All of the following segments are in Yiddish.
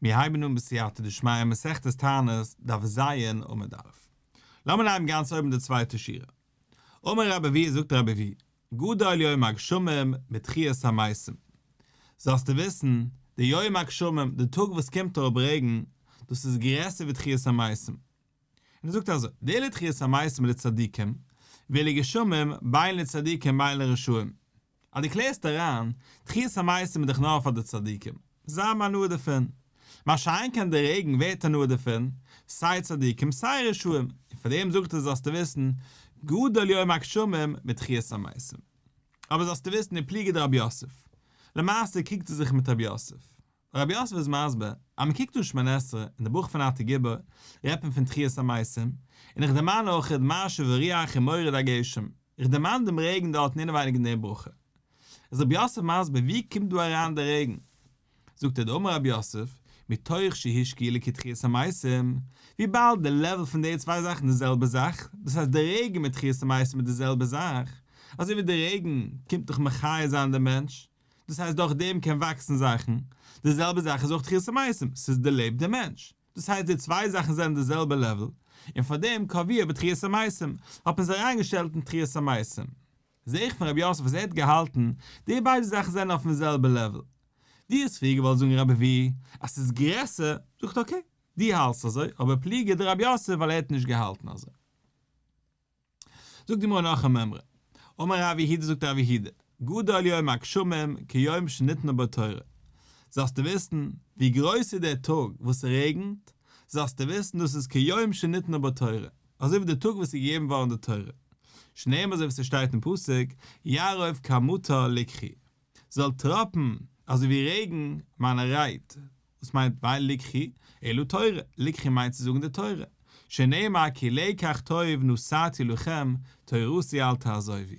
מיר הייבן אן בסייעתא דשמיא מסכת תענית, דף ז, עמוד א'. לאמיר הייבן גאנץ אויבן די צווייטע שורה. אמר רבי אבהו זאגט רבי אבהו, גדול יום הגשמים מתחיית המתים. זאלסטו וויסן, די יום הגשמים, די טאג וואס קומט אראפ רעגן, דאס איז גרעסער ווי תחיית המתים. און ער זאגט אזוי, דאילו תחיית המתים לצדיקים, ואילו גשמים בין לצדיקים בין לרשעים. אז דו קלערסט אריין, תחיית המתים איז דאך נאר פאר די צדיקים, זיי האבן הנאה דערפון. מה שאין כן די רעגן, ווער האט הנאה דערפון? סיי צדיקים סיי רשעים, און פאר דעם זאגט ער זאלסטו וויסן, גדול יום הגשמים מתחיית המתים. אבער זאלסטו וויסן ופליגא דרב יוסף. למעשה קריגט ער זיך מיט רב יוסף. רב יוסף איז מסביר אז מען קוקט אן שמונה עשרה און די ברכה פון אתה גבור רעדט מען פון תחיית המתים, און איך דערמאן אויך משיב הרוח און מוריד הגשם, איך דערמאן דעם רעגן דארטן אינעווייניג אין דעם ברכה. איז רב יוסף מסביר ווי קומט דא אריין דער רעגן? זאגט ער דאמר רב יוסף, מתוך שהיא שקולה כתחיית המתים, וויבאלד די level פון די צוויי זאכן איז די זעלבע זאך, דאס הייסט די רעגן מיט תחיית המתים איז די זעלבע זאך, אזוי ווי די רעגן קומט דאך מחיה זיין דעם מענטש, דאס הייסט דורך דעם קען וואקסן זאכן, די זעלבע זאך איז אויך תחיית המתים, ס'איז דערלעבט דער מענטש, דאס הייסט די צוויי זאכן זענען די זעלבע level, און פאר דעם קבעוה בתחיית המתים, האט מען זיי אריינגעשטעלט אין תחיית המתים. זעה איך פון רבי יוסף וואס ער האט געהאלטן, די ביידע זאכן זענען אויפן זעלבע level. דו האסט פריער געוואלט זאגן רבי אבהו אז ס'איז גרעסער, זאגט okay, דו האלטסט אזוי, אבער פליגא דרב יוסף ווייל ער האט נישט געהאלטן אזוי. זאגט די גמרא נאך א מימרא, אמר רב יהודה זאגט רב יהודה, גדול יום הגשמים כיום שניתנה בו תורה, זאלסטו וויסן ווי גרויס איז דער טאג וואס ס'רעגנט, זאלסטו וויסן דאס איז כיום שניתנה בו תורה, אזוי ווי דער טאג וואס איז געגעבן געווארן די תורה, שנאמר אזוי ווי ס'שטייט אין פסוק, יערוף כמטר לקחי, זאל טראפן אזוי ווי רעגן מיינע רייד, וואס מיינט ואין לקחי אלא תורה, לקחי מיינט צו זאגן די תורה, שנאמר כי לקח טוב נתתי לכם תורתי אל תעזובו.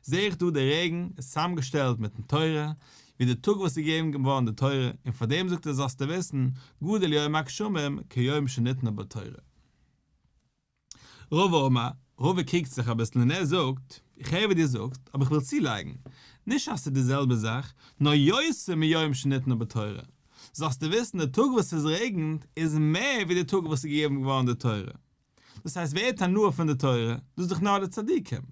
זעה איך דא די רעגן איז צוזאמגעשטעלט מיטן תורה, ווי די טאג וואס איז געגעבן געווארן די תורה, און פאר דעם זאגט ער זאלסטו וויסן, גדול יום הגשמים כיום שניתנה בו תורה. רבא אמר, רבא קריגט זיך אביסל און ער זאגט, איך הער ווי דו זאגסט, אבער איך וויל צולייגן, נישט אז ס'איז די זעלבע זאך, נאר יותר מיום שניתנה בו תורה. זאלסטו וויסן די טאג וואס עס רעגנט איז מער ווי די טאג וואס איז געגעבן געווארן די תורה. דאס הייסט ווער האט הנאה פון די תורה? דאס איז דאך נאר די צדיקים.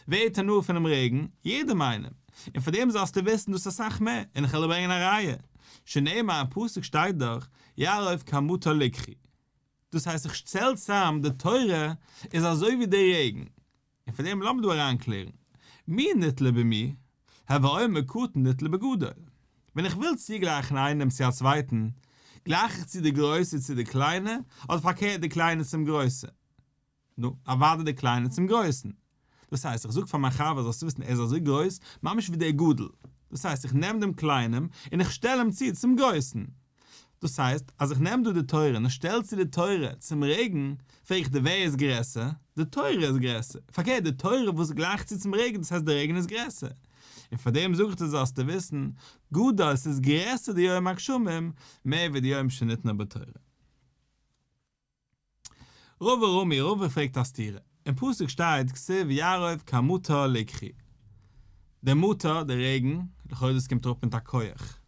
ווער האט הנאה פונעם רעגן? יעדעם איינעם. און פאר דעם זאלסטו וויסן דאס אסאך מער, און איך וועל דיר ברענגען א ראיה. שנאמר אין פסוק שטייט דאך, יערוף כמטר לקחי. דאס הייסט איך שטעל צאם די תורה איז אזוי ווי די רעגן, און פון דעם לאמיר דא אריינקלערן, מי נתלה במי, הוי אומר קטן נתלה בגדול. ווען איך וויל צוגלייכן איינעם צו א צווייטן, גלייך איך צו די גרויסע צו די קליינע, אדער פארקערט די קליינע צום גרויסע? נו, אוודאי די קליינע צום גרויסן. דאס הייסט, איך זאג פאר מיין חבר זאלסטו וויסן ער איז אזוי גרויס, ממש ווי דער גדול. דאס הייסט, איך נעם דעם קליינעם און איך שטעל אים צו צום גרויסן. דאס הייסט, אז איך נעם דא די תורה און איך שטעל צו די תורה צום רעגן, פרעג איך דיר ווער איז גרעסער? די תורה איז גרעסער. פארקערט, די תורה וואס גלייכט צו צום רעגן, דאס הייסט די רעגן איז גרעסער. און פאר דעם זאג איך דיר זאלסטו וויסן, גדול, ס'איז גרעסער די יום הגשמים, מער ווי די יום שניתנה בו תורה. רבא רמי רבא פרעגט א סתירה, אין פסוק שטייט כתיב יערוף כמטר לקחי, דער מטר, דער רעגן, לכאו' דאס קומט אראפ מיט א כח,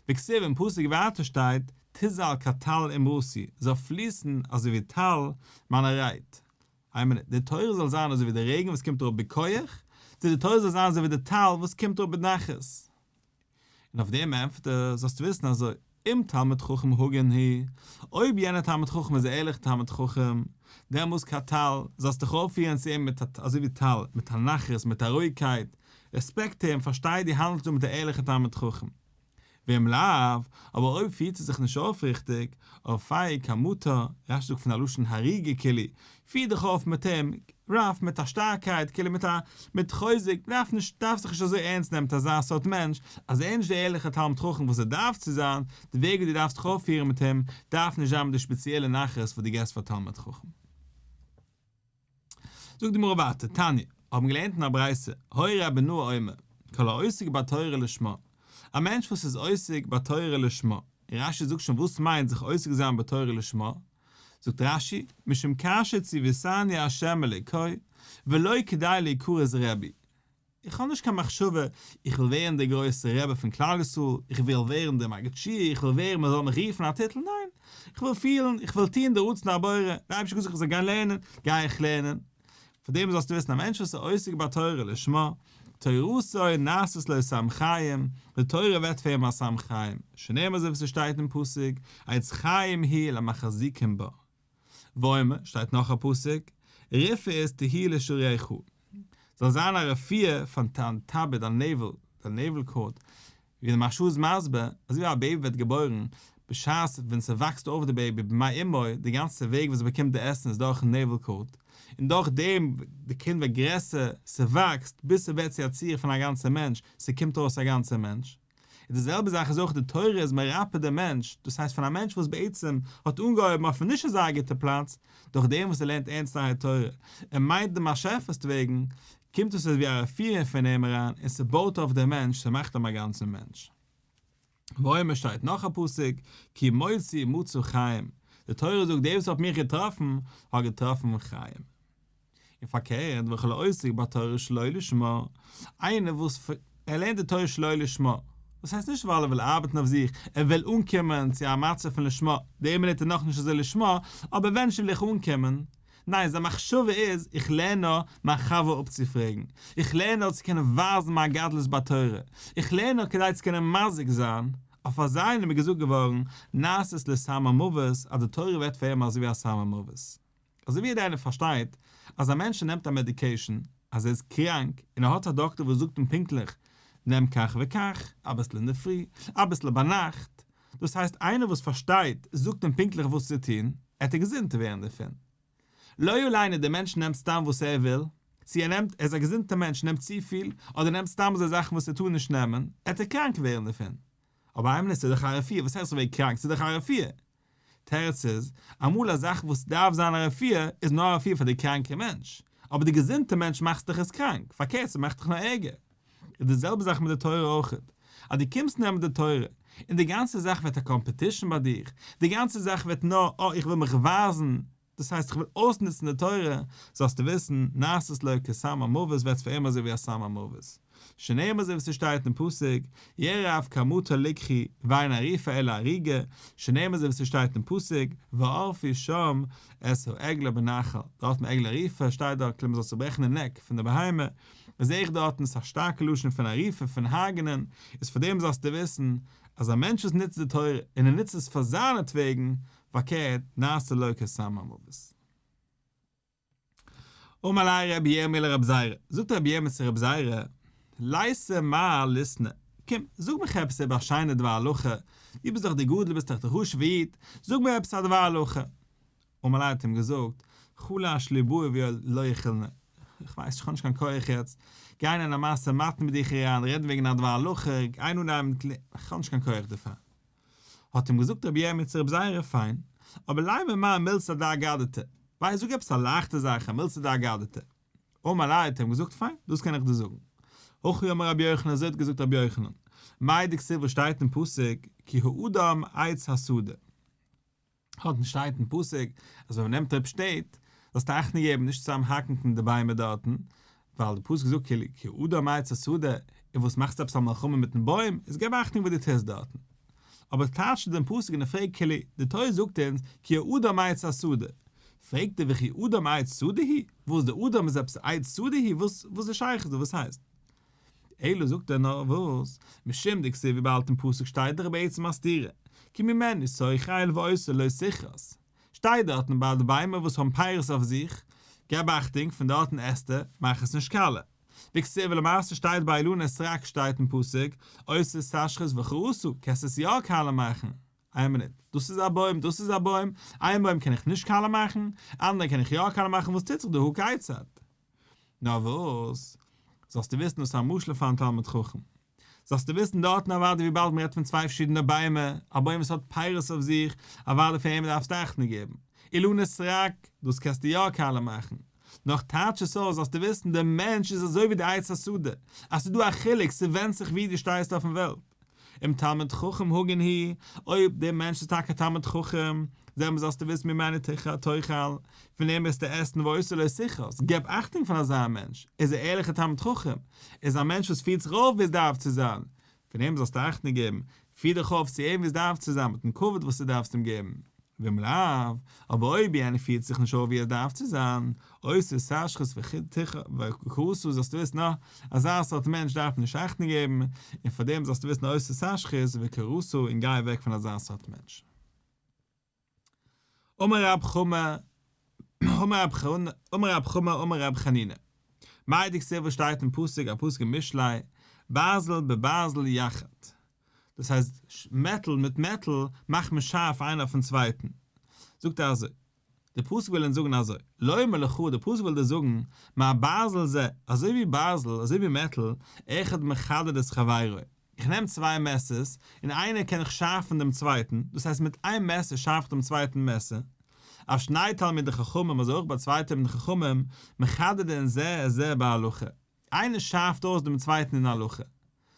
וכתיב אין פסוק ווייטער שטייט תזל כטל אמרתי, זאל פליסן אזוי ווי טל מיינע רייד, איין מינוט, די תורה זאל זיין אזוי ווי דער רעגן וואס קומט אראפ בכח, צו די תורה זאל זיין אזוי ווי די טל וואס קומט אראפ בנחת? און אויף דעם ענטפערט ער, זאלסטו וויסן אזוי, אם תלמיד חכם הגון הוא, אויב יענער תלמיד חכם איז א ערליכער תלמיד חכם, דעמאלס כטל, זאלסט דיך אויפפירן צו אים מיט א, אזוי ווי טל, מיט א נחת, מיט א רואיגקייט, רעספעקט אים, פארשטיי דו האנדלסט דא מיט א ערליכער תלמיד חכם. ואם לאו, אבער אויב פירט ער זיך נישט אויף ריכטיג, ערפהו כמטר, רש"י זאגט פון א לשון הריגה כאילו, פיר דיך אויף מיט אים, rough, מיט א שטארקייט, כאילו מיט א, מיט חוזק, מ'דארף נישט, דארף זיך נישט אזוי ערנסט נעמען מיט אזא סארט מענטש, אז ער איז נישט דער ערליכער תלמיד חכם וואס ער דארף צו זיין, די וועג ווי דו דארפסט דיך אויפפירן מיט אים, דארף נישט זיין מיט די שפעציעלע נחת וואס דו געבסט פאר תלמיד חכם. זאגט די גמרא ווייטער, תניא, האבן געלערנט אין א ברייתא, היה רבי בנאה אומר, כל העוסק בתורה לשמה, א מענטש וואס איז עוסק בתורה לשמה, און רש"י זאגט שוין וואס מיינט זיך עוסק זיין בתורה לשמה, זאגט רש"י, משום כאשר ציוויתני ה' אלוקי, ולא כדי להיקרא רבי. איך האב נישט קיין מחשבה איך וויל ווערן דער גרויסער רבי פון כלל ישראל, איך וויל ווערן דער מגיד שיעור, איך וויל ווערן מען זאל מיך רופן א טיטל, ניין, איך וויל פילן, איך וויל טון די רצון הבורא, דער אייבערשטער האט געזאגט איך זאל גיין לערנען, גיי איך לערנען. פאר דעם זאלסטו וויסן א מענטש וואס איז עוסק בתורה לשמה, תורתו נעשית לו סם חיים, די תורה ווערט פאר אים א סם חיים, שנאמר אזוי ווי ס'שטייט אין פסוק, עץ חיים היא למחזיקים בה. ואומר, שטייט נאך א פסוק, רפאות תהי לשרך, זאל זיין א רפואה פאר דיין טבור, דיין נעוול, דיין navel cord, ווי די מהרש"א איז מסביר, אזוי ווי א baby ווערט געבוירן, בשעת ווען ס'וואקסט אויף די baby במעי אמו, די גאנצע וועג וואס ס'באקומט די עסן איז דורכן navel cord, און דורך דעם די קינד ווערט גרעסער, ס'וואקסט, ביז ס'ווערט צו א צורה פון א גאנצע מענטש, ס'קומט ארויס א גאנצע מענטש. און די זעלבע זאך איז אויך די תורה איז מרפא די מענטש, דאס הייסט פון א מענטש וואס בעצם האט אנגעהויבן אויפן נישט אזא גוטע פלאץ, דורך דעם וואס ער לערנט ערנסטערהייט תורה, און מיינט דעם באשעפער'ס וועגן, קומט עס אויס ווי א רפואה פון אים אריין און ס'בויט אויף דעם מענטש, ס'מאכט אים א גאנצן מענטש. ואומר שטייט נאך א פסוק, כי מוצאי מצא חיים, די תורה זאגט דער וואס האט מיך געטראפן, האט געטראפן חיים. און פארקערט וכל העוסק בתורה שלא לשמה, איינער וואס ער לערנט די תורה שלא לשמה, דאס הייסט נישט ווייל ער וויל ארבעטן אויף זיך, ער וויל אנקומען צו א מצב פון לשמה, די מינוט איז נאכנישט אזוי לשמה, אבער eventually וויל איך אנקומען, ניין זיין מחשבה איז, איך לערן נאר מיין חבר אפצופרעגן, איך לערן נאר צו קענען ווייזן מיין גדלות בתורה, איך לערן נאר כדי צו קענען מזיק זיין, אויף אזא איינעם איז געזאגט געווארן, נעשית לסם המוות, אז די תורה ווערט פאר אים אזוי ווי א סם המוות. אזוי ווי יעדער איינער פארשטייט אז א מענטש נעמט א medication אז ער איז קראנק און ער האט א דאקטער וואס זאגט אים פונקטליך נעם כך וכך, אביסל אינדערפרי, אביסל ביינאכט, דאס הייסט איינער וואס פארשטייט זאגט אים פונקטליך וואס צו טון, עט ער געזונט ווערן דערפון. לא עלינו דער מענטש נעמט סתם וואס ער וויל, צו ער נעמט, ער איז א געזונטער מענטש נעמט צופיל, אדער נעמט סתם אזוי זאכן וואס ער טאר נישט נעמען, עט ער קראנק ווערן דערפון. אבער איינמאל עס איז דאך א רפואה, וואס הייסט איך ווער קראנק, ס'איז דאך א רפואה. תירוץ איז, אמאל א זאך וואס דארף זיין א רפואה איז נאר א רפואה פאר די קראנקע מענטש, אבער די געזונטע מענטש מאכסט דיך עס קראנק, פארקערט ס'מאכט דיך נאר ערגער. איז די זעלבע זאך מיט די תורה אויכעט, אז דו קומסט נעמען די תורה, און די גאנצע זאך ווערט א competition ביי דיך, די גאנצע זאך ווערט נאר אה איך וויל מיך ווייזן, דאס הייסט איך וויל אויסנוצן די תורה, זאלסטו וויסן, נעשית לו כסם המוות ווערט פאר אים אזוי ווי א סם המוות. שנאמר אזוי ווי ס'שטייט אין פסוק, יראה אף כמותו לקחי, ואין עריפה אלא הריגה, שנאמר אזוי ווי ס'שטייט אין פסוק, וערפו שם את העגלה בנחל, דארט אין עגלה ערופה שטייט דארט כלומר מ'זאל צוברעכן די neck פון די בהמה, זעה איך דארטן ס'איז א שטארקע לשון פון עריפה פון הרג'נען, איז פאר דעם זאלסטו וויסן, אז א מענטש וואס נוצט די תורה, און ער נוצט עס פאר זיינעטוועגן, פארקערט, נעשה לו כסם המוות. אמר ליה רבי ירמי' לרב זירא, זאגט רבי ירמי' צו רב זירא, ליתא מר ליתני, קום, זאג מיך עפעס איבער א שיינע דבר הלכה, דו ביסט דאך דער גדול, ביסט דאך דער חשוב'ער איד, זאג מיר עפעס א דבר הלכה. אמר ליה האט אים געזאגט, חלש ליבאי ולא יכילנא, איך ווייס נישט, איך האב נישט קיין כח יעצט, גיין אין א משא ומתן מיט דיך אריין, רעדן וועגן א דבר הלכה, גיין אנהייבן, איך האב נישט קיין כח דערפאר. האט אים געזאגט רבי ירמי' צו רבי זירא פיין, אבער לימא מר מילתא דאגדתא, וויי זאג עפעס א לייכטע זאך א מילתא דאגדתא. אמר ליה האט ער אים געזאגט פיין, דאס קען איך דיר זאגן. הכי אמר רבי יוחנן אזוי האט געזאגט רבי יוחנן, מאי דכתיב וואס שטייט אין פסוק כי האדם עץ השדה. האט נישט שטייט אין פסוק אז ווען מ'נעמט אראפ שטעט זאלסטו אכטונג געבן נישט צוזאם האקן די ביימער דארטן, ווייל די פסוק זאגט כאילו כי האדם עץ השדה, און וואס מאכסטו עפעס א מלחמה מיטן בוים, איז געב אכטונג וואס דו טוסט דארטן. אבער טייטשט דעם פסוק און ער פרעגט כאילו, די תורה זאגט אונז כי האדם עץ השדה, פרעגט ער וכי אדם עץ שדה הוא, וואס די אדם איז עפעס עץ שדה הוא, וואס וואס איז שייכות דא, וואס הייסט? אלא זאגט ער נאר וואס, משום דכתיב וויבאלד אין פסוק שטייט דאך בעצם א סתירה, כי ממנו תאכל ואותו לא תכרות, שטייט דארטן ביי די ביימער וואס האבן פירות אויף זיך, געב אכטונג פון דארטן עסטו, מאך עס נישט קאלע. וכתיב ולמעשה שטייט ביי אילנות סרק שטייט אין פסוק, אותו תשחית וכרתה, קענסט עס יא קאלע מאכן. איין מינוט, דאס איז א בוים, דאס איז א בוים, איין בוים קען איך נישט קאלע מאכן, אנדערע קען איך יא קאלע מאכן, וואס טוט זיך דא, הא כיצד? נאר וואס? זאלסטו וויסן דאס איז א משל פארן תלמיד חכם. זאלסטו וויסן דארטן אוודאי וויבאלד מ'רעדט פון צוויי פארשידענע ביימער, א בוים וואס האט פירות אויף זיך, אוודאי פאר אים דארפסטו אכטונג געבן. אילנות סרק, דאס קענסטו יא קאלע מאכן. נאך טייטש עס אויס, זאלסטו וויסן דער מענטש איז אזוי ווי די עץ השדה, אז ס'איז דא א חילוק, ס'ווענדט זיך ווי דו שטייסט אויפן וועלט. אם תלמיד חכם הגון הוא, אויב דער מענטש איז טאקע א תלמיד חכם, דעמאלט זאלסטו וויסן ממנו תאכל, פון אים וועסטו עסן ואותו לא תכרת, געב אכטונג פון אזא מענטש, ער איז א ערליכער תלמיד חכם, ער איז א מענטש וואס פירט זיך אויף ווי עס דארף צו זיין, פון אים זאלסטו אכטונג געבן, פיר דיך אויף צו אים ווי עס דארף צו זיין מיטן כבוד וואס דו דארפסט אים געבן. ואם לאו, אבער אויב יענער פירט זיך נישט אויף ווי עס דארף צו זיין, אותו תשחית וכרת זאלסטו וויסן אה, אזא סארט מענטש דארף מען נישט אכטונג געבן, און פאר דעם זאלסטו וויסן אותו תשחית וכרת און גיי אוועק פון אזא סארט מענטש. אמר רב חמא, אמר רב חמא אמר רב חנינא, מאי דכתיב וואס שטייט אין פסוק א פסוק אין משלי, ברזל בברזל יחד, דאס הייסט מעטל מיט מעטל מאכט מען שארף איינער אויפן צווייטן, זאגט ער אזוי, די פסוק וויל אונז זאגן אזוי, לומר לך, די פסוק וויל דיר זאגן, מה ברזל זה, אזוי ווי ברזל, אזוי ווי מעטל, אחד מחדד את חברו, איך נעם צוויי מעסערס, און איינער קען איך שארפן דעם צווייטן, דאס הייסט מיט איין מעסער שארף איך דעם צווייטן מעסער, אף שני תלמידי חכמים אזוי אויך ביי צוויי תלמידי חכמים, מחדדין זה את זה בהלכה, איינער שארפט אויס דעם צווייטן אין הלכה,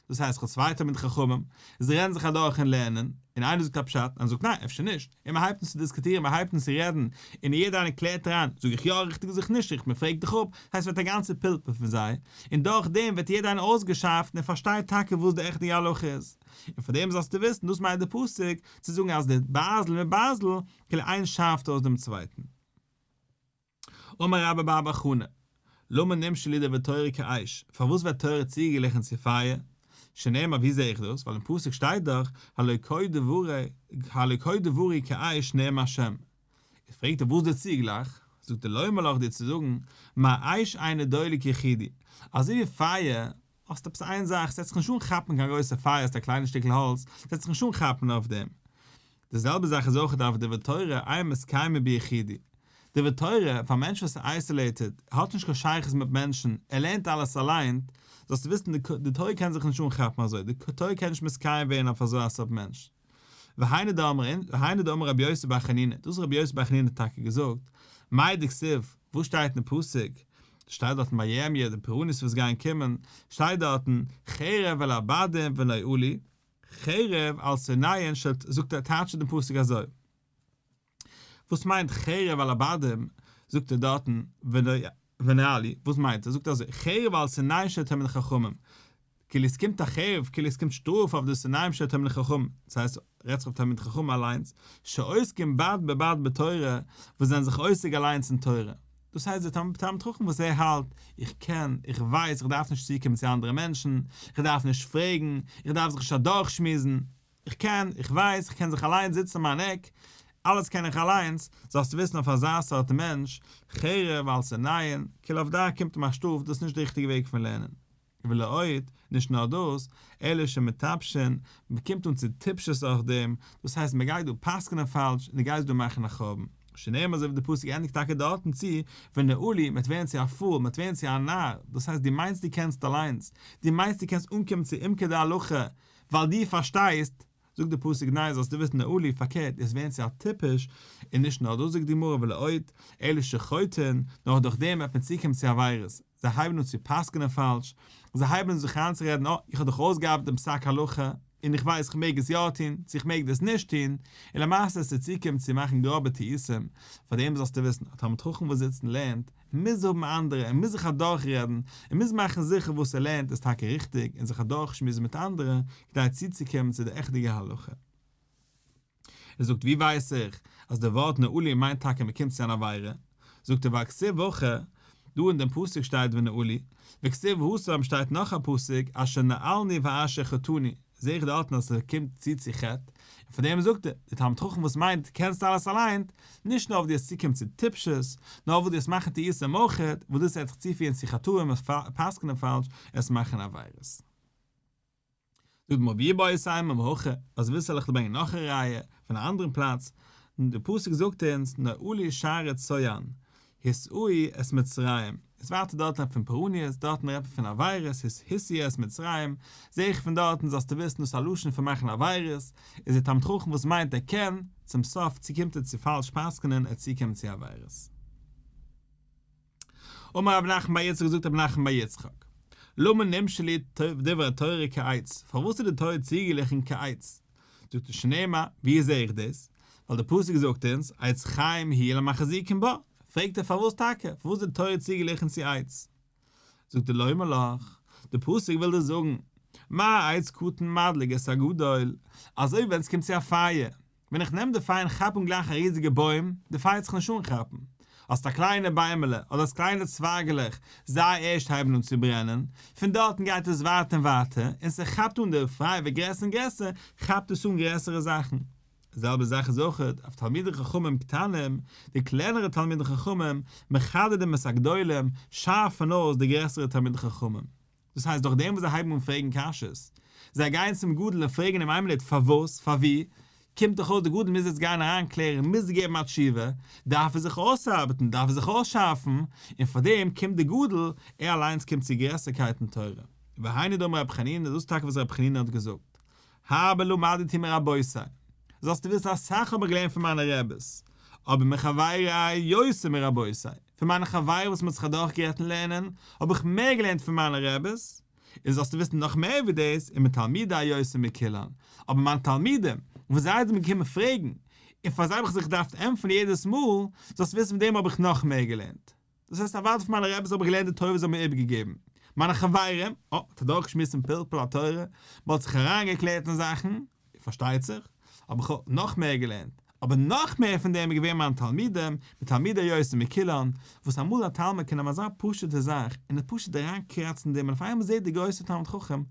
דאס הייסט כ'האב צוויי תלמידי חכמים, זיי רעדן זיך אדורך אין לערנען, און איינער זאגט א פשט, איינער זאגט ניין אפשר נישט, און מען הייבט אן צו דיסקוטירן, מען הייבט אן צו רעדן, און יעדער איינער קלערט אריין, זאג איך יא ריכטיג זאג איך נישט ריכטיג, מען פרעגט דיך אפ, הייסט ווערט א גאנצע פלפול פון זיי, און דורך דעם ווערט יעדער איינער אויסגעשארפט און פארשטייט טאקע וואס די עכטיגע הלכה איז. און פאר דעם זאלסטו וויסן, דאס מיינט די פסוק, צו זאגן אז די ברזל מיט ברזל, כאילו איינס שארפט אויס דעם צווייטן. אמר רבה בר בר חנה, למה נמשלו דברי תורה כאש, פארוואס ווערט תורה צוגעגליכן צו פייער? שנאמר ווי זעה איך דאס, ווייל אין פסוק שטייט דאך, הלא כה דברי, הלא כה דברי כאש נאם השם. איז פרעגט ער וואס די צוגלייך, זאגט ער לומר לך דיר צו זאגן, מה אש אינו דולק יחידי, אזוי ווי פייער, האסט עפעס איין זאך, ס'וועט זיך נישט אנכאפן קיין גרויסע פייער, ס'איז א קליינע שטיקל האלץ, ס'וועט זיך נישט אנכאפן אויף דעם. די זעלבע זאך איז אויך אף דברי תורה, אין מתקיימין ביחידי. דברי תורה, פאר א מענטש וואס איז isolated, ער האט נישט קיין שייכות מיט מענטשן, ער לערנט אלעס אליין, זאלסטו וויסן די תורה קען זיך נישט אנכאפן אזוי, די תורה קען נישט מתקיים ווערן אויף אזוי א סארט מענטש. והיינו דאמר והיינו דאמר רבי יוסי בר חנינא, דאס האט רבי יוסי בר חנינא טאקע געזאגט, מאי דכתיב, וואס שטייט אין פסוק, שטייט דארטן ביי ירמיה די פורענות וואס גייען קומען, שטייט דארטן, חרב על הבדים ונואלו, חרב על שונאיהן של, זאגט ער טייטשט דעם פסוק אזוי, וואס מיינט חרב על הבדים, זאגט ער דארטן, ונואלו, וואס מיינט ער, זאגט ער אזוי, חרב על שונאיהן של תלמידי חכמים, כאילו עס קומט א חרב, כאילו עס קומט שטראף אויף די שונאים של תלמידי חכמים, דאס הייסט, רעדט זיך אויף תלמידי חכמים אליינס, שעוסקים בד בבד בתורה, וואס זענען זיך עוסק אליינס אין תורה. דאס הייסט דער תלמיד חכם וואס ער האלט, איך קען, איך ווייס, איך דארף נישט צוקומען צו אנדערע מענטשן, איך דארף נישט פרעגן, איך דארף זיך נישט אדורכשמועסן, איך קען, איך ווייס, איך קען זיך אליינס זיצן אין מיין עק, אלעס קען איך אליינס, זאלסטו וויסן אויף אזא סארט מענטש, חרב על שונאיהן, כאילו אויף דא קומט אים א שטראף, דאס איז נישט די ריכטיגע וועג פון לערנען. ולא עוד, נישט נאר דאס, אלא שמטפשין, מען קומט אן צו טיפשות אויך דעם, דאס הייסט מען גייט דא פסק'נען פאלש און דו גייסט דא מאכן א חורבן. שנאמר אזוי ווי די פסוק ענדיגט טאקע דארטן צו, ונואלו, מען וועט ווערן צו א fool, מען וועט ווערן צו א נאר, דאס הייסט דו מיינסט דו קענסט אליינס, דו מיינסט דו קענסט אנקומען צו עומקא דהלכה ווייל דו פארשטייסט, זאגט די פסוק ניין זאלסטו וויסן נואלו, פארקערט, דו וועסט ווערן צו א טיפש, און נישט נאר דאס זאגט די גמרא ולא עוד, אלא שחוטאין, נאר דורך דעם וועט מען צוקומען צו עבירות, זיי הייבן אן צו פסק'נען פאלש, זיי הייבן אן זיך איינצורעדן אה, איך האב דאך אויסגעארבעט דעם פסק הלכה, און איך ווייס איך מעג עס יא טון, צו איך מעג דאס נישט טון, און למעשה עס צו צוקומען צו מאכן גראבע טעותים, פאר דעם זאלסטו וויסן, א תלמיד חכם וואס זיצט און לערנט, מוז האבן אנדערע, ער מוז זיך אדורכרעדן, ער מוז מאכן זיכער וואס ער לערנט איז טאקע ריכטיג, און זיך אדורכשמועסן מיט אנדערע, כדי צוצוקומען צו די עכטיגע הלכה. ער זאגט ווי ווייס איך אז די ווארט נואלו מיינט טאקע מען קומט צו אן עבירה? זאגט ער והכתיב הכא, דא אין דעם פסוק שטייט ונואלו, וכתיב התם שטייט נאך א פסוק אשר נואלנו ואשר חטאנו, זעה איך דארטן אז ס'קומט צו צו חטא, און פאר דעם זאגט ער, די תלמיד חכם וואס מיינט קענסט אלעס אליין, נישט נאר וועט דו עס צוקומען צו טיפשות, נאר וועט דו עס מאכן טעותים אויכעט, וואס דאס וועט זיך צופירן צו חטאים, עס פסק'נען פאלש, עס מאכן עבירות. זאגט די גמרא ואיבעית אימא מהכא, אז ווילסט וועל איך דיר ברענגען נאך א ראיה פון א אנדערן פלאץ, די פסוק זאגט אונז נואלו שערי צוען, התעו את מצרים, איז ווייטער דארטן רעדט פון פורעניות, דארטן רעדט מען פון עבירות, התעו את מצרים, זעה איך פון דארטן זאלסטו וויסן דאס איז א לשון פון מאכן עבירות, איז דער תלמיד חכם וואס מיינט ער קען, צום סוף צוקומט ער צו פאלש פסק'נען ער צוקומט צו עבירות. אמר רב נחמן בר יצחק זאגט רב נחמן בר יצחק. למה נמשלו דברי תורה כעץ, פארוואס איז די תורה צוגעגליכן כעץ? זאגט ער שנאמר, ווי זעה איך דאס? ווייל די פסוק זאגט אונז, עץ חיים היא למחזיקים בה, פרעגט ער פארוואס טאקע? פארוואס איז די תורה צוגעגליכן צו עץ? זאגט ער לומר לך, די פסוק וויל דיר זאגן, מה עץ קטן מדליק את הגדול, אזוי ווי ווען עס קומט צו א פייער, ווען איך נעם די פייער און כאפ אן גלייך א ריזיגע בוים, די פייער וועט זיך נישט אנכאפן. האסט א קליינע ביימעלע, אדער האסט קליינע צווייגעלעך, זיי ערשט הייבן אן צו ברענען, פון דארטן גייט עס ווייטער און ווייטער, און ס'כאפט אן די פייער ווערט גרעסער און גרעסער, כאפט עס אן גרעסערע זאכן. די זעלבע זאך איז אויך אף תלמידי חכמים קטנים, די קלענערע תלמידי חכמים, מחדדים את הגדולים, שארפן אויס די גרעסערע תלמידי חכמים. דאס הייסט דורך דעם וואס זיי הייבן אן פרעגן קשיות, זיי גייען צום גדול און פרעגן אים איין מינוט פארוואס, פארווי, קומט דאך אויס די גדול מוז יעצט גיין אריינקלערן, מוז געבן א תשובה, דארף ער זיך אויסארבעטן, דארף ער זיך אויסשארפן, און פאר דעם קומט די גדול, ער אליינס קומט צו גרעסערקייט אין תורה. והיינו דאמר רבי חנינא, דאס איז טאקע וואס רבי חנינא האט געזאגט, הרבה למדתי מרבותי, זאלסטו וויסן אסאך האב איך געלערנט פון מיינע רעבעס, אבער מחברי יותר מרבותי, פון מיינע חברים וואס מ'האט זיך אדורכגערעדט אין לערנען, האב איך מער געלערנט פון מיינע רעבעס, און זאלסטו וויסן נאך מער ווי דאס, ומתלמידי יותר מכולן, אבער מיינע תלמידים, וואס זיי זענען געקומען פרעגן, און פאר זיי האב איך זיך געדארפט ענטפערן יעדעס מאל, זאלסטו וויסן פון דעם האב איך נאך מער געלערנט. דאס הייסט אוודאי פון מיינע רעבעס האב איך געלערנט די תורה וואס זיי האבן מיר איבערגעגעבן. מיינע חברים, אה, מ'האט אדורכגעשמועסט אין פלפול התורה, מ'האט זיך אריינגעקלערט אין זאכן, פארשטייט זיך, האב איך נאך מער געלערנט, אבער נאך מער פון דעם איז געווען מיין תלמידים, מתלמידי יותר מכולן, וואס אמאל א תלמיד קען נעמען אזא פשוט'ע זאך און עס פשוט אריינקראצן אין דעם און אויף איינמאל זעט דער גרויסער תלמיד חכם,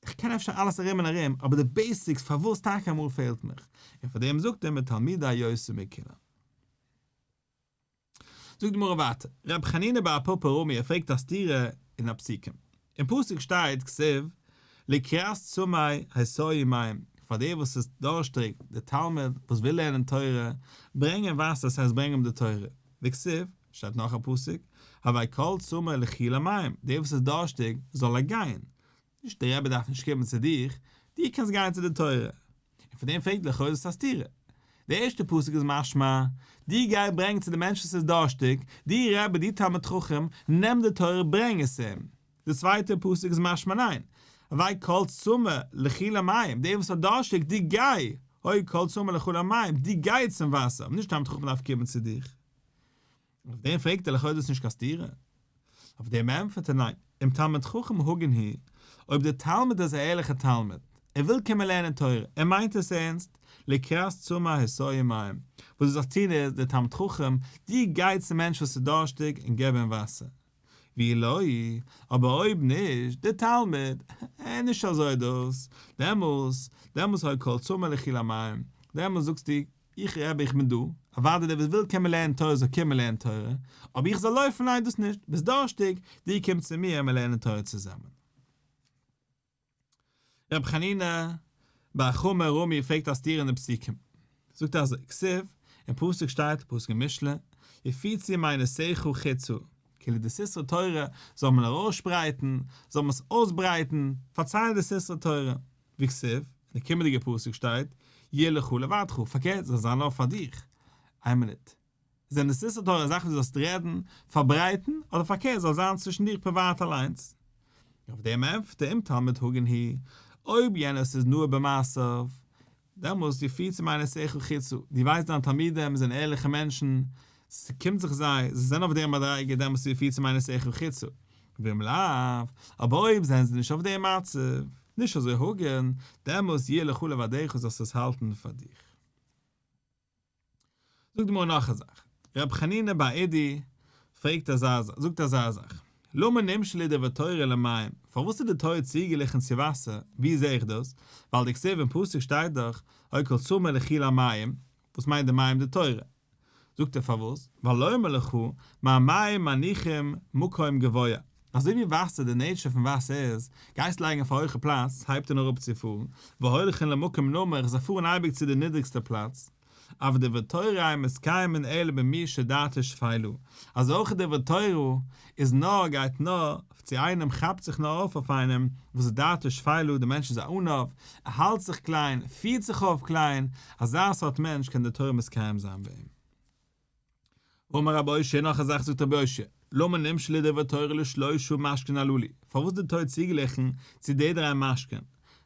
איך קען אפשר אלעס ארום און ארום, אבער די basics פארוואס טאקע אמאל פעלט מיך, און פאר דעם זאגט ער מתלמידי יותר מכולן. זאגט די גמרא ווייטער, רבי חנינא בר פפא רמי ער פרעגט א סתירה אין א פסוקים, אין פסוק שטייט כתיב לקראת צמא השיאו מים, פאר דער וואס איז דארשטיג, דער תלמיד וואס וויל לערנען תורה, ברענג אים וואסער, עס הייסט ברענג אים די תורה, וכתיב, שטייט נאך א פסוק, הוי כל צמא לכו למים, דער וואס איז דארשטיג זאל ער גיין, נישט דער רבי דארף נישט קומען צו דיך, דו קענסט גיין צו די תורה. און פון דעם פרעגט לכאו' איז עס א סתירה. דער ערשטער פסוק איז משמע, דו גיי ברענג צו די מענטש וואס איז דארשטיג, דו רבי, דו תלמיד חכם, נעם די תורה ברענג עס אים. דער צווייטער פסוק איז משמע ניין, הוי כל צמא לכו למים, דער וואס איז דארשטיג, דו גיי, הוי כל צמא לכו למים, דו גיי צום וואסער, נישט תלמיד חכם דארף קומען צו דיך. אויף דעם פרעגט ער לכאו' איז דאס נישט קיין סתירה? אויף דעם ענטפערט ער ניין, אם תלמיד חכם הגון הוא, אויב דער תלמיד איז א ערליכער תלמיד, ער וויל קומען לערנען תורה, ער מיינט עס ערנסט, לקראת צמא השיאו מים, וואס דו זאלסט טון איז, דער תלמיד חכם, דו גיי צום מענטש וואס איז דארשטיג און געב אים וואסער. ואי לא, אבער אויב נישט, דער תלמיד, ער איז נישט אזוי דאס, דעמאלס, דעמאלס הוי כל צמא לכו למים, דעמאלס זאגסטו, איך רבי איך בין דא, אוודאי דער וואס וויל קומען לערנען תורה זאל קומען לערנען תורה, אבער איך זאל לויפן ניין דאס נישט, ביסט דארשטיג, דו קום צו מיר און מיר לערנען תורה צוזאמען. רבי חנינא בר חמא רמי פרעגט א סתירה אין די פסוקים, זאגט ער אזוי, כתיב, אין פסוק שטייט, פסוק אין משלי, יפוצו מעינותיך חוצה, כאילו די סתרי תורה זאל מען ארויסשפרייטן, זאל מען עס אויסברייטן, פארציילן די סתרי תורה. וכתיב, אין די קומענדיגע פסוק שטייט, יהיה לך לבדך, פארקערט, זאל זיין נאר פאר דיך. איין מינוט. זענען די סתרי תורה זאכן וואס דו זאלסט רעדן, פארברייטן, אדער פארקערט זאל זיין צווישן דיך פריוואט אליינס? אויף דעם ענטפערט ער אם תלמיד הגון הוא, אויב יענער איז נאה במעשיו, דעמאלס יפוצו מעינותיך חוצה, דו ווייסט דיינע תלמידים זענען ערליכע מענטשן, ס'קומט זיך זיי, זיי זענען אויף דער מדריגה, דעמאלס יפוצו מעינותיך חוצה, ואם לאו, אבער אויב זענען זיי נישט אויף דעם מצב, נישט אזוי הגון, דעמאלס יהיה לך לבדך זאלסטו עס האלטן פאר דיך. זאגט די גמרא נאך א זאך, רבי חנינא בר אידי פרעגט אזא זאגט אזא זאך, למה נמשלו דברי תורה למים, פארוואס איז די תורה צוגעגליכן צו וואסער, ווי זעה איך דאס, ווייל דכתיב אין פסוק שטייט דאך, הוי כל צמא לכו למים, וואס מיינט די מים די תורה? זאגט ער פארוואס, ווייל לומר לך, מה מים מניחים מקום גבוה, אזוי ווי וואסער די nature פון וואסער איז, גייסט לייגן אויף א הויכע פלאץ, הייבט אן אראפצופארן, והולכין למקום נמוך, זיי פארן אייביג צו די נידריגסטע פלאץ, אף דברי תורה אין מתקיימין אלא במי שדעתו שפלה, אז אויך דברי תורה איז נאר גייט נאר צו איינעם כאפט זיך נאר אויף אויף איינעם וואס איז דעתו שפלה, די מענטש איז א עניו, ער האלט זיך קליין, פירט זיך אויף קליין, אזא סארט מענטש קען די תורה מתקיים זיין ביי אים. אמר רבי אושעיא נאך א זאך זאגט רבי אושעיא. למה נמשלו דברי תורה לשלושה משקין הללו, פארוואס די תורה צוגעגליכן צו די דריי משקין,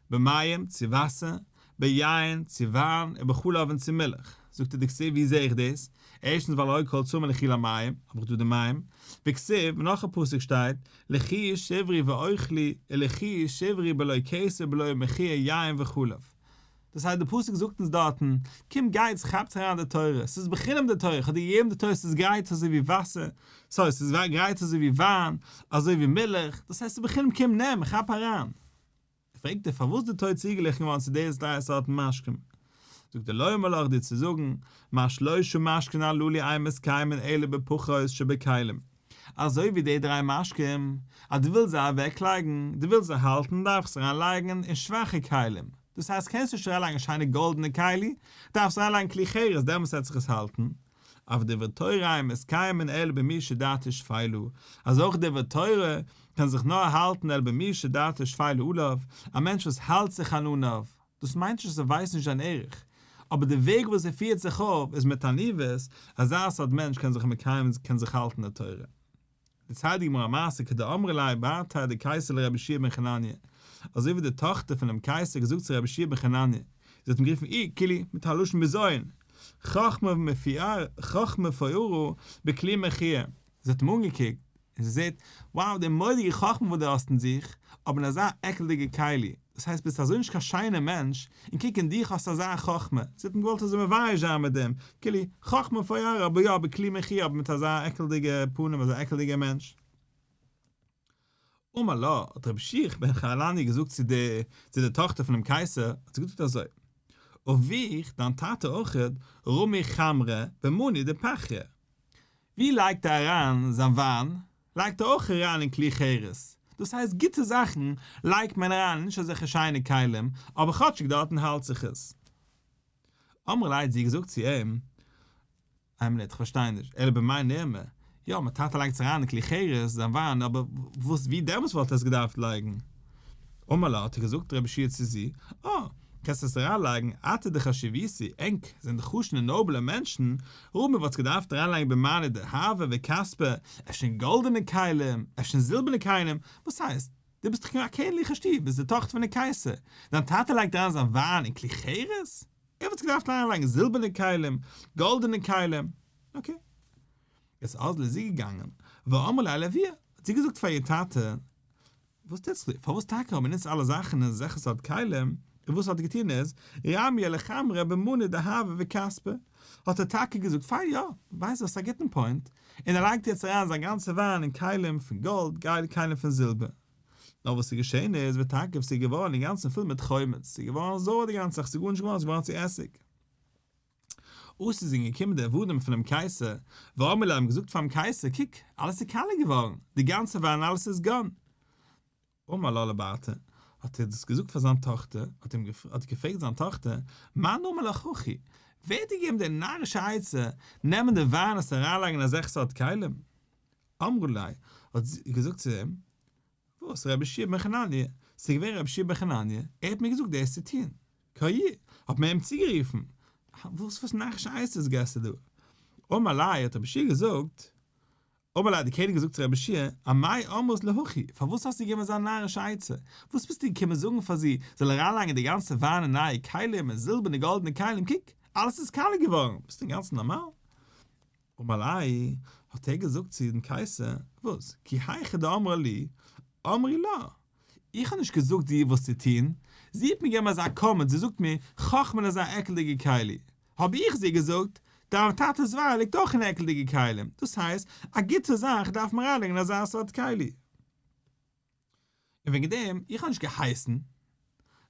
במים, צו וואסער, ביין, צו וויין, ובחלב און צו מילך. זאגט ער דכתיב ווי זעה איך דאס? ערשטנס ווייל הלא כל צמא לכו למים, האב איך דא די מים, וכתיב, און נאך א פסוק שטייט, לכו שברו ואכלו, ולכו שברו בלא כסף ובלא מחיר יין וחלב. דאס הייסט די פסוק זאגט אונז דארטן, קום גייטס כאפטס אריין די תורה, ס'איז בחינם די תורה, איך האב דיר געגעבן די תורה ס'איז גרייט אזוי ווי וואסער, סארי ס'איז גרייט אזוי ווי וויין, אזוי ווי מילך, דאס הייסט ס'איז בחינם קום נעם, כאפ אריין. פרעגט ער פארוואס די תורה צוגעגליכן געווארן צו די דריי סארטן משקים, זאגט ער לומר לך דיר צו זאגן, מה שלושה משקין הללו אין מתקיימין אלא בפחות שבכלים, אזוי ווי די דריי משקים, אז דו ווילסט זיי אוועק לייגן, דו ווילסט זיי האלטן דארפסט אריין לייגן אין שוואכע כלים, דאס הייסט קענסט נישט אריין לייגן שיינע גאלדענע כלי, דארפסט אריין לייגן כלי חרס דעמאלטס וועט זיך עס האלטן, אף דברי תורה אין מתקיימין אלא במי שדעתו שפלה, אז אויך דברי תורה קען זיך נאר האלטן אלא במי שדעתו שפלה עליו, א מענטש וואס האלט זיך אן עניו, דאס מיינט נישט אז ער ווייסט נישט זיין ערך, אבער די וועג וואס ער פירט זיך אויף איז מיט עניוות, אזא סארט מענטש קען זיך מקיים קען זיך האלטן די תורה. דערציילט די גמרא א מעשה כדאמרה ליה בתיה דקיסר לרבי יהושע בן חנניה, אזוי ווי די טאכטער פונעם קייסער האט געזאגט צו רבי יהושע בן חנניה, זי האט אים גערופן אי, כאילו, מיט א לשון בזיון, חכמה מפוארה, חכמה מפוארה בכלי מכוער, זי האט אים אנגעקוקט, און זי זעט, wow, די מורא'דיגע חכמה וואס דו האסט אין זיך, אבער אין אזא עקלדיגע כלי, דאס הייסט ביסט אזוי נישט קיין שיינער מענטש, און קוק אין דיך האסטו אזא חכמה, זי האט אים געוואלט אזוי מבייש זיין מיט דעם, כאילו, חכמה מפוארה, אבער יא, בכלי מכוער, אבער מיט אזא עקלדיגע פנים, אזא עקלדיגער מענטש. אמר לה, האט רבי יהושע בן חנניה געזאגט צו די צו די טאכטער פונעם קייסער, האט זי געזאגט אזוי, אבוך, דיין טאטע אויכעט, רמי חמרא במני דפחרא, ווי לייגט ער אריין זיין וויין? לייגט ער אויך אריין אין כלי חרס, דאס הייסט גוטע זאכן לייגט מען אריין אין נישט אזעלכע שיינע כלים, אבער כאטשיג דארטן האלט זיך עס. אמרה ליה האט זי געזאגט צו אים, איין מינוט, איך פארשטיי נישט, אלא במאי נרמי, יא, מיין טאטע לייגט עס אריין אין כלי חרס, זיין וויין, אבער וואס, ווי דעמאלטס וואלט ער עס געדארפט לייגן? אמר לה, האט ער געזאגט רבי יהושע צו זי, אה, קענסט עס אריינלייגן, אתו דחשיביתו, ענק זענען די חשוב'ע נאבלע מענטשן, רמי וואלטסט געדארפט אריינלייגן במאני דהבא וכספא, אפשר אין גאלדענע כלים, אפשר אין זילבערנע כלים, וואס הייסט, דו ביסט דאך אין א קעניגליכע שטוב, ביסט די טאכטער פון די קייסער, דיין טאטע לייגט אריין זיין וויין אין כלי חרס? ער וואלט געדארפט אריינלייגן זילבערנע כלים, גאלדענע כלים, okay. איז אזלא איז זי געגאנגען, ואמרה ליה לאבוה, האט זי געזאגט פאר איר טאטע, וואס טוט זיך דא? פארוואס טאקע האבן אונז אלע זאכן אין אזעלכע סארט כלים? און וואס האט ער געטון איז, רמיא לחמרא במני דהבא וכספא, האט ער טאקע געזאגט פיין יא, ווייסט וואס א גוטן point, און ער לייגט יעצט אריין זיין גאנצע וויין אין כלים פון גאלד, כלים פון זילבער. נאר וואס איז געשען איז, ותקיף ס'איז געווארן אינגאנצן פול מיט חומץ, ס'איז געווארן זויער די גאנצע זאך, ס'איז גארנישט געווארן, ס'איז געווארן צו עסיג. אתו זענען געקומען די עבדים פונעם קייסער, ואמרו ליה האבן געזאגט פאר'ן קייסער, קוק, אלעס איז קאליע געווארן, די גאנצע וויין אלעס איז gone. אמר לה לבתיה, האט ער דאס געזאגט פאר זיין טאכטער, האט אים האט ער געפרעגט זיין טאכטער, מאן אמר לך הכי, ווער האט דיר געגעבן די נארישע עצה, נעמען די וויין עס אריינלייגן אין אזעלכע סארט כלים? אמרה ליה, האט זי געזאגט צו אים, וואס, רבי יהושע בן חנניה, ס'איז געווען רבי יהושע בן חנניה, ער האט מיר געזאגט דאס צו טון. קאי, האט מען אים צוגערופן, וואס וואס נארישע עצות געסטו דא? אמר ליה, האט רבי יהושע געזאגט, אמר ליה האט דער קעניג געזאגט צו רבי יהושע, אמאי אמרת לה הכי, פארוואס האסטו געגעבן אזא נארישע עצה? וואס ביסטו געקומען זאגן פאר זי זאל אריינלייגן די גאנצע וויין אין נייע כלים און זילבערנע גאלדענע כלים, קוק, אלעס איז קאליע געווארן, ביסטו אינגאנצן נארמאל? אמר ליה, האט ער געזאגט צו דעם קייסער, וואס, כי היכי דאמרה לי, אמרי לה, איך האב נישט געזאגט איר וואס צו טון, זי האט מיר געגעבן אזא comment, זי זאגט מיר, חכמה אין אזא עקלדיגע כלי, האב איך זי געזאגט, דיין טאטע'ס וויין ליגט אויך אין עקלדיגע כלים, דאס הייסט, א גוטע זאך דארף מען אריינלייגן אין אזא סארט כלי. און וועגן דעם, איך האב נישט געהייסן.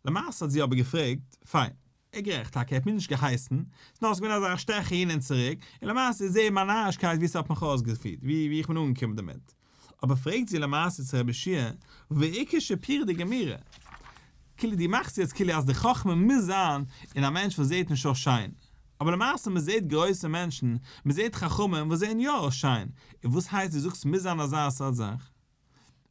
למעשה האט זי אבער געפרעגט, פיין, ער גערעכט טאקע, ער האט מיר נישט געהייסן, ס'איז נאר געווען אזא שטעך אהין און צוריק, און למעשה איז זעה מיין נארישקייט ווי ס'האט מיך אויסגעפירט, ווי ווי איך בין אנגעקומען דערמיט. אבער פרעגט זי למעשה צו רבי יהושע, ואיכא שיפורא דגמירי? כאילו דו מאכסט יעצט כאילו אז די חכמה מוז זיין אין א מענטש וואס זעהט נישט אויס שיין, אבער למעשה מ'זעהט גרויסע מענטשן, מ'זעהט חכמים וואס זעהן יא אויס שיין, און וואס הייסט דו זאגסט ס'מוז זיין אזא סארט זאך?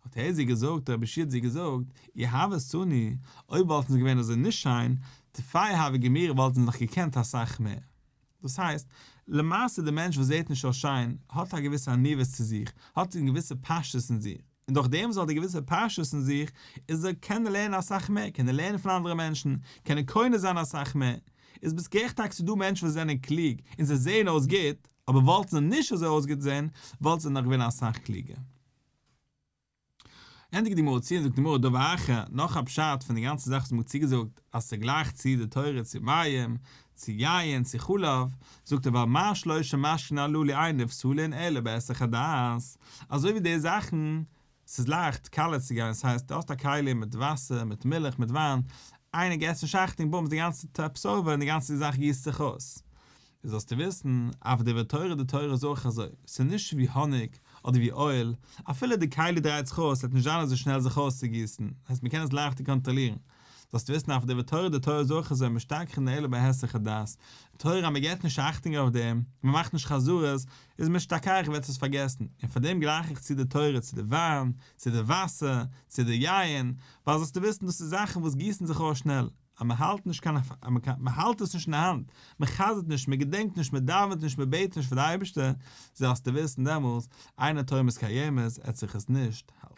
האט ער זי געזאגט, רבי יהושע האט זי געזאגט, אי הוו סני, אויב וואלטן זיי געווען אזוי נישט שיין, טפי הוו גמירי וואלטן זיי נאך געקענט אסאך מער. דאס הייסט, למעשה די מענטש וואס זעט נישט אויס שיין, האט א געוויסע עניוות צו זיך, האט א געוויסע פשטות אין זיך, און דורך דעם וואס ער האט די געוויסע פשטות אין זיך, איז ער קען ער לערנען אסאך מער, קען ער לערנען פון אנדערע מענטשן, קען ער קונה זיין אסאך מער. איז ביסט גערעכט טאקע ס'איז דא מענטשן וואס זענען קלוג און זיי זעען אויס גוט, אבער וואלטן זיי נישט אזוי אויסגעזען, וואלטן זיי נאך געווען אסאך קלוגער. ענדיגט די גמרא צו און זאגט די גמרא דבר אחר, נאך א פשט פון די גאנצע זאך וואס מ'האט צוגעזאגט אז ס'גלייכט צו די תורה צו מים, צו יין, צו חלב, זאגט ער ווייל מה שלושה משקין הללו אין נפסלין אלא בהיסח הדעת, אזוי ווי די זאכן, ס'איז לייכט קאלע צו גיין, ס'הייסט דו האסט א כלי מיט וואסער, מיט מילך, מיט וויין, איינער געסט נישט אכטונג, בום, די גאנצע טאפ איז over און די גאנצע זאך גיסט זיך אויס. איז זאלסטו וויסן, אף דברי תורה די תורה איז אויך אזוי, ס'איז נישט ווי האניג אדער ווי אויל, אפילו די כלי דרייט זיך אויס וועט נישט זיין אזוי שנעל זיך אויסצוגיסן, הייסט מ'קען עס לייכטער קאנטראלירן. זאלסטו וויסן אף דברי תורה די תורה איז אויך אזוי משתכחין אלא בהיסח הדעת, תורה אז מ'געט נישט אכטונג אויף דעם, מ'מאכט נישט חזרות, איז משתכח ווערט עס פארגעסן, און פאר דעם גלייך איך צו די תורה צו די וויין, צו די וואסער, צו די יין, ווייל זאלסטו וויסן דאס איז זאכן וואס גיסן זיך אויס שנעל, אז מען האלט נישט קיין מען האלט עס נישט אין די האנט, מען חזר'ט נישט, מען געדענקט נישט, מען דאווענט נישט, מען בעט נישט פאר די אייבערשטער, זאלסטו וויסן דעמאלס, אין התורה מתקיימת, עט זיך עס נישט האלטן.